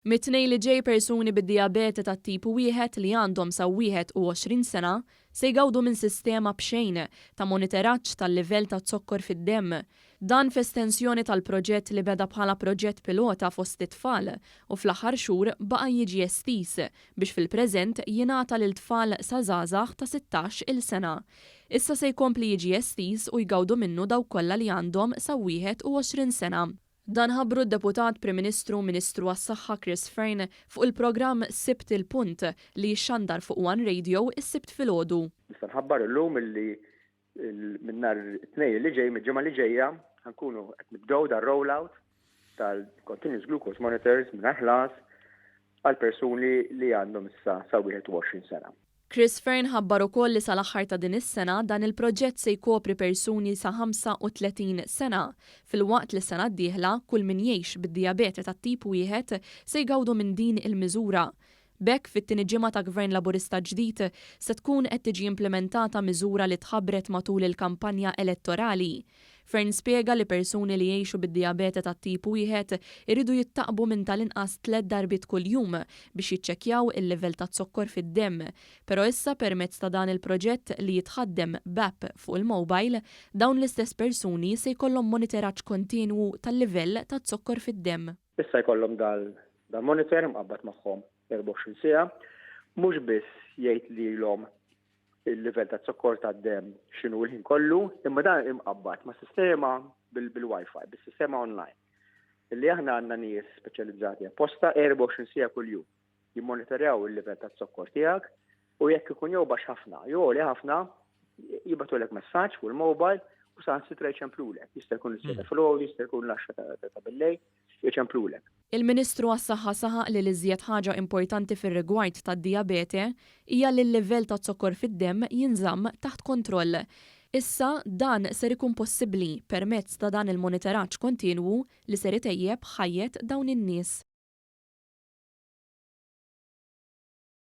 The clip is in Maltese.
Mit-Tnejn li ġej persuni bid-dijabete tat-tip wieħed li għandhom sa 21 sena se jgawdu minn sistema b'xejn ta' moniteraġġ tal-livell taz-zokkor fid-demm. Dan f'estensjoni tal-proġett li beda bħala proġett pilota fost it-tfal u fl-aħħar xhur baqa' jiġi estiż biex fil-preżent jingħata lil tfal sa żgħażagħ ta' 16 il sena. Issa se jkompli jiġi estiż u jgawdu minnu dawk kollha li għandhom sa 21 sena. Dan ħabbru d-Deputat Prim Ministru u Ministru għas-Saħħa Chris Fearne fuq il-programm Sibt il-Punt li jixxandar fuq One Radio is-Sibt filgħodu. Nista' nħabbar illum illi minn nhar it-Tnejn li ġej, mill-ġimgħa li ġejja, ħa nkunu qed nibdew dar-rollout tal-continuous glucose monitors mingħajr ħlas għal persuni li għandhom issa sa 21 sena. Chris Fearne ħabbar ukoll li sal-aħħar ta' din is-sena dan il-proġett se jkopri persuni sa 35 sena, filwaqt li s-sena d-dieħla kull min jgħix bid-dijabete tat-tip wieħed se jgawdu minn din il-miżura. B'hekk fit-tieni ġimgħa ta' Gvern Laburista ġdid se tkun qed tiġi implimentata miżura li tħabbret matul il-kampanja elettorali. Fearne spjega li persuni li jgħixu bid-dijabete tat-tip wieħed iridu jittaqbu minn tal-inqas tlett darbiet kuljum biex jiċċekkjaw il-livell taz-zokkor fid-demm. Però issa permezz ta' dan il-proġett li jitħaddem b'app fuq il-mobile, dawn l-istess persuni se jkollhom moniteraġġ kontinwu tal-livell taz-zokkor fid-demm. Issa jkollhom dal-monitor imqabbad magħhom 24 siegħa, mhux biss jgħid lilhom il-livell ta' zokkor tad-demm x'inhu l-ħin kollu, imma dan imqabbad ma' sistema bil-Wi-Fi, bis-sistema online. Illi aħna għandna nies speċjalizzati apposta 24 siegħa kuljum jimmonitorjaw il-livell ta' zokkor tiegħek u jekk ikun jew baxx ħafna jew għoli ħafna jibagħtulek messaġġ fuq il-mobile u saħansitra jċemplulek. Jista' jkun is-sitta filgħodu, jista' jkun l-10 ta' billejl, jċemplulek. Il-Ministru għas-Saħħa saħaq li l-iżjed ħaġa importanti fir-rigward tad-dijabete hija li l-livell ta' zokkor fid-demm jinżamm taħt kontroll. Issa, dan ser ikun possibbli permezz ta' dan il-moniteraġġ kontinwu li ser itejjeb ħajjet dawn in-nies.